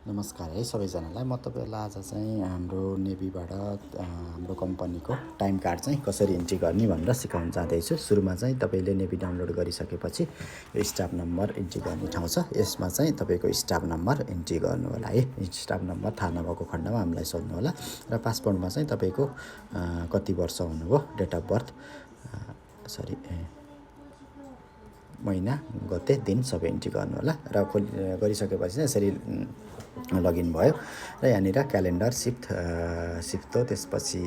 नमस्कार है सबैजनालाई। म तपाईँहरूलाई आज चाहिँ हाम्रो नेभीबाट हाम्रो कम्पनीको टाइम कार्ड चाहिँ कसरी इन्ट्री गर्ने भनेर सिकाउन जाँदैछु। सुरुमा चाहिँ तपाईँले नेभी डाउनलोड गरिसकेपछि यो स्टाफ नम्बर इन्ट्री गर्ने ठाउँ छ। यसमा चाहिँ तपाईँको स्टाफ नम्बर इन्ट्री गर्नु होला है। स्टाफ नम्बर थाहा नभएको खण्डमा हामीलाई सोध्नु होला। र पासपोर्टमा चाहिँ तपाईँको कति वर्ष हुनुभयो, डेट अफ बर्थ, महिना, गते, दिन सबै इन्ट्री गर्नु होला। र गरिसकेपछि चाहिँ यसरी लगइन भयो र यहाँनिर क्यालेन्डर सिफ्ट हो। त्यसपछि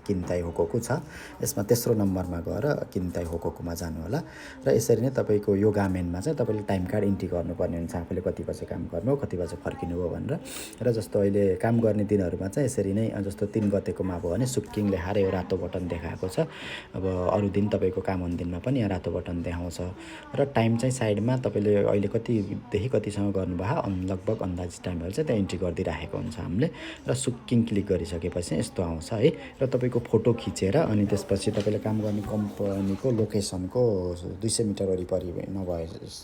किन्ताई होकोकु छ। यसमा तेस्रो नम्बरमा गएर किन्ताई होकोकुमा जानु होला। र यसरी नै तपाईँको यो गामेनमा चाहिँ तपाईँले टाइम कार्ड इन्ट्री गर्नुपर्ने हुन्छ। आफूले कति बजे काम गर्नु हो, कति बजे फर्किनु हो भनेर। र जस्तो अहिले काम गर्ने दिनहरूमा चाहिँ यसरी नै जस्तो 3 गतेकोमा भयो भने सुक्किङ लेखाएर यो रातो बटन देखाएको छ। अब अरू दिन तपाईँको काम हुने दिनमा पनि यहाँ रातो बटन देखाउँछ। र टाइम चाहिँ साइडमा तपाईँले अहिले कतिदेखि कतिसम्म गर्नुभयो लगभग अन्दाजी टाइमहरू चाहिँ त्यहाँ इन्ट्री गरिदिइराखेको हुन्छ हामीले। र सुक्किङ क्लिक गरिसकेपछि यस्तो आउँछ है। र तपाईँको फोटो खिचेर अनि त्यसपछि तपाईँले काम गर्ने कम्पनीको लोकेसनको 200 मिटर वरिपरि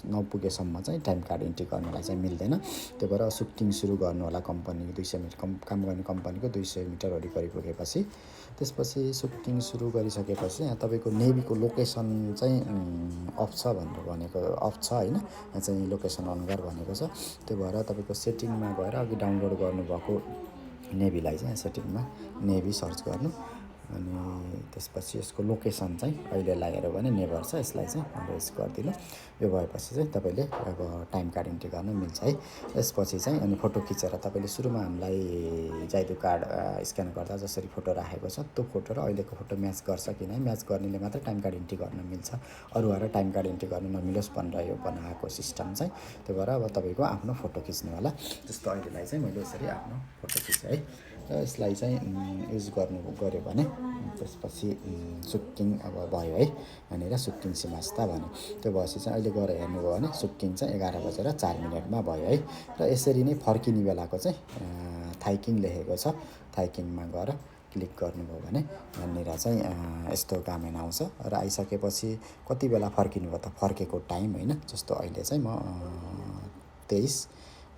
नपुगेसम्म चाहिँ टाइम कार्ड इन्ट्री गर्नलाई चाहिँ मिल्दैन। त्यही भएर सुक्किङ सुरु गर्नु होला कम्पनी 200 मिटर काम गर्ने कम्पनीको 200 मिटर वरिपरि पुगेपछि। त्यसपछि सुक्किङ सुरु गरिसकेपछि यहाँ तपाईँको नेभीको लोकेसन चाहिँ अफ छ भनेको अफ छ होइन। यहाँ चाहिँ लोकेसन अन गर भनेको छ। त्यो भएर तपाईँको सेटिङमा गएर अघि डाउनलोड गर्नुभएको नेभीलाई चाहिँ सेटिङमा नेभी सर्च गर्नु। अनि त्यसपछि यसको लोकेसन चाहिँ अहिलेलाई हेऱ्यो भने नेभर छ। यसलाई चाहिँ रेस गरिदिनु। यो भएपछि चाहिँ तपाईँले अब टाइम कार्ड इन्ट्री गर्नु मिल्छ है। यसपछि चाहिँ अनि फोटो खिचेर तपाईँले सुरुमा हामीलाई जाइदु कार्ड स्क्यान गर्दा जसरी फोटो राखेको छ त्यो फोटो र अहिलेको फोटो म्याच गर्छ कि नै, म्याच गर्नेले मात्र टाइम कार्ड इन्ट्री गर्न मिल्छ। अरूहरू टाइम कार्ड इन्ट्री गर्न नमिलोस् भनेर यो बनाएको सिस्टम चाहिँ। त्यो भएर अब तपाईँको आफ्नो फोटो खिच्नु होला। जस्तो अहिलेलाई चाहिँ मैले यसरी आफ्नो फोटो खिचेँ है। र यसलाई चाहिँ युज गऱ्यो भने त्यसपछि सुक्किङ अब भयो है। यहाँनिर सुक्किङ सिमास्ता भन्यो। त्यो भएपछि चाहिँ अहिले गएर हेर्नुभयो भने सुक्किङ चाहिँ 11:04 भयो है। र यसरी नै फर्किने बेलाको चाहिँ थाइकिङ लेखेको छ। थाइकिङमा गएर क्लिक गर्नुभयो भने यहाँनिर चाहिँ यस्तो गामेन आउँछ। र आइसकेपछि कति बेला फर्किनु भयो त फर्केको टाइम होइन। जस्तो अहिले चाहिँ म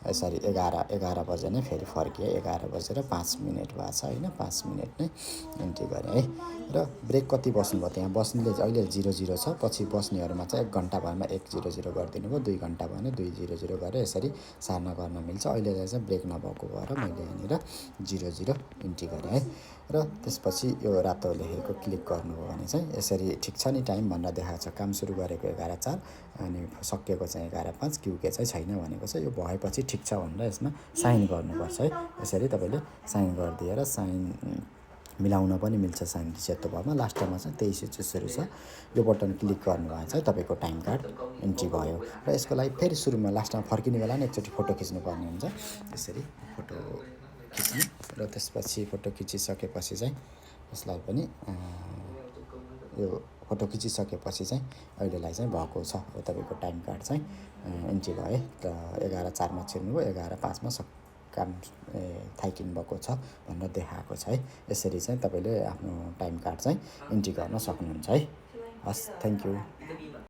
11 बजे नै फेरि फर्किएँ। 11:05 भएको छ होइन। 5 मिनट नै इन्ट्री गरेँ है। र ब्रेक कति बस्नुभयो त्यहाँ बस्नेले अहिले 00 छ। पछि बस्नेहरूमा चाहिँ 1 घन्टा भएमा 1:00 गरिदिनु भयो, 2 घन्टा भयो भने 2:00 गरेर यसरी सार्न गर्न मिल्छ। अहिले चाहिँ ब्रेक नभएको भएर मैले यहाँनिर 00 इन्ट्री गरेँ है। र त्यसपछि यो रातो लेखेको क्लिक गर्नुभयो भने चाहिँ यसरी ठिक छ नि टाइम भनेर देखाएको छ। काम सुरु गरेको 11:04 अनि सकिएको चाहिँ 11:05, क्युके चाहिँ छैन भनेको छ। यो भएपछि ठिक छ भनेर यसमा साइन गर्नुपर्छ है। यसरी तपाईँले साइन गरिदिएर साइन मिलाउन पनि मिल्छ। साइन सेतो भएमा लास्टमा चाहिँ 23:04 छ। यो बटन क्लिक गर्नुभयो चाहिँ तपाईँको टाइम कार्ड इन्ट्री भयो। र यसको लागि फेरि सुरुमा लास्टमा फर्किने बेला नै एकचोटि फोटो खिच्नुपर्ने हुन्छ। यसरी फोटो खिच्नु र त्यसपछि फोटो खिचिसकेपछि चाहिँ यसलाई पनि यो फोटो खिचिसकेपछि चाहिँ अहिलेलाई चाहिँ भएको छ तपाईँको टाइम कार्ड चाहिँ इन्ट्री भयो। र 11:04 छिर्नुभयो, 11:05 काम थाइकिङ भएको छ भनेर देखाएको छ है। यसरी चाहिँ तपाईँले आफ्नो टाइम कार्ड चाहिँ इन्ट्री गर्न सक्नुहुन्छ है। हस्, थ्याङ्क यू।